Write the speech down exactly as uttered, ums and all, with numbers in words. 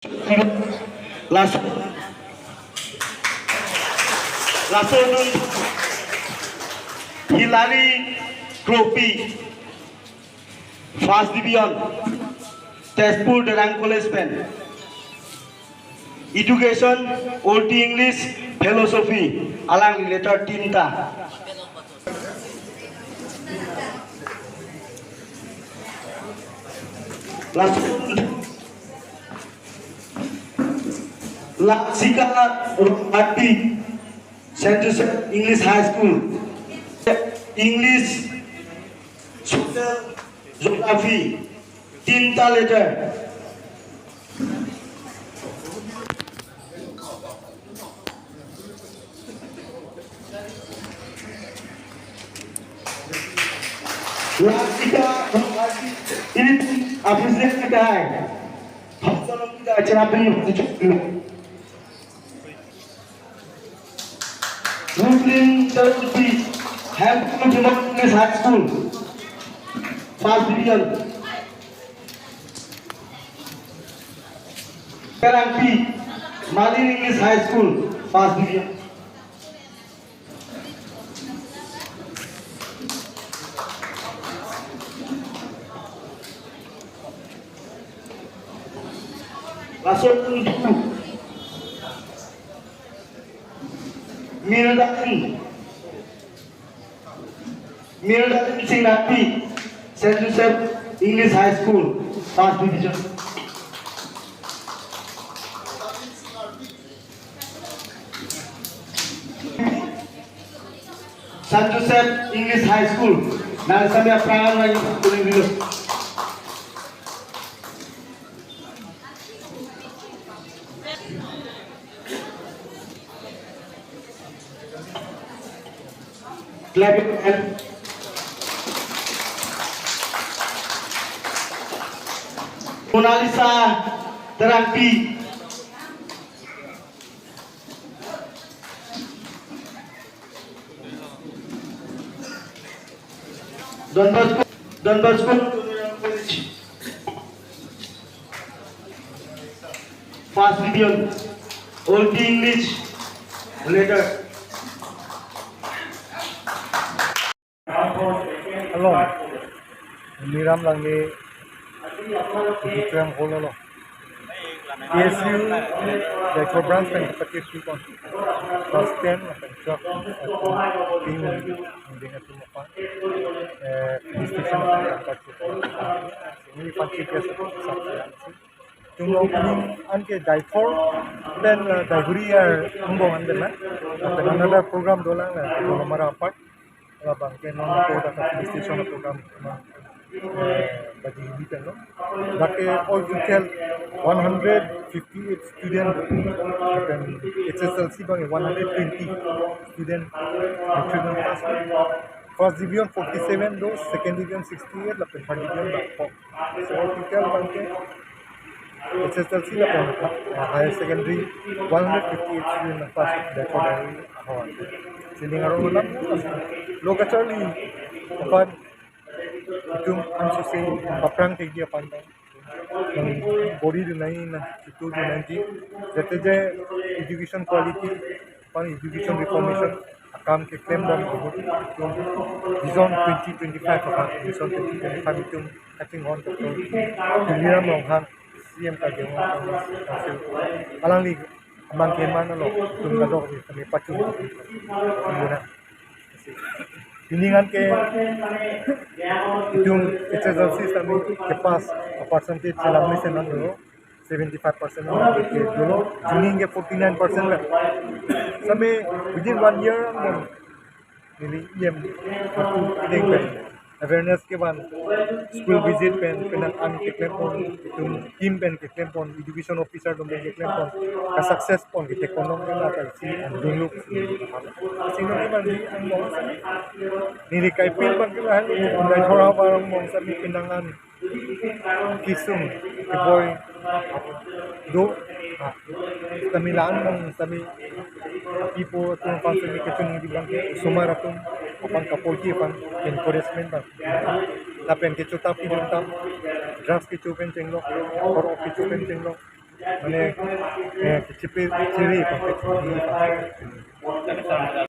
Laso, laso dun Hilary Kropi, first division, Tezpur Derang College pen. Education, Old English, Philosophy, alang letter tinta. Laso, Laksika Rongphar, Saint Joseph English High School, English, Social, Geography, tinta letter. Laksika Rongphar, ini official kita hai. Hafsa Longkida acara ini. Muslim Terangpi, Hempur Jumon English High School, first division. Terangpi, Malin English High School, first division. Laso dun Mirdalim, Mirdalim Singnapi, Saint Joseph English High School, first division. Saint Joseph English High School, nang sami aprangan lagi kuning dulu. Clap your hand. Monalisa Terangpi. Don Bosco, Don Bosco College. First division, Old English, letter. Hello. Miram Langni Auditorium Hall lo. P S U Jaipur branch pen kepati school kon. Class ten lapen twelve. Ting ding atum apa. Eh, distinction apa. Ini panci biasa. Tum opening an ke Daiphor pen, eh, Daiguri ar Angbong an pen na. Lapen another program dolang na Dolamara apart. Labang ke non ko data police station program, eh, bagi hibi pen lo. Dak ke all total one hundred fifty-eight student, lapen H S L C bang one hundred twenty student matric pass. First division forty-seven do, second division sixty-eight, lapen third division bang four. So all total bang ke H S L C lapen, uh, higher secondary one hundred fifty-eight student pass record ahoi. Sining arong alam lo kacharli aphan itum an suse paprang thekji aphan ta. Nang bori dunai, nang chitu dunai ji. Jate je education quality aphan, education reformation akam keklem bom ahut itum vision twenty twenty-five aphan, vision twenty twenty-five itum kachinghon Doctor Tuliram Ronghang, C M Karbi Anglong Autonomous Council, alangli amang keman alo itum kadok di kami pachun. Muna. Pini an ke itum H S L C sami ke pass a percentage chelang mesen an dolo, seventy-five percent an ke dolo, juni ke forty-nine percent la. Sami within one year an neli E M atu deng pen awareness kevan, school visit pen, penang an keklem pon, itum team pen keklem pon, education officer atum pen keklem pon, ka success pon kethek pon long kena ka isi an dungluk. Sino kevan di an mong sami, neli kaipil bang kevan, neli thora barang mong sami penang an kesung keboi do, ah, sami la-an mong sami pipo atum aphan sami kechun di bang ke osomar atum aphan kaporhi aphan encouragement bang. Lapen kecho ta pidun tam, drugs kecho pen chenglok, korok kecho pen chenglok, mane, eh, kechipi chiri pakai.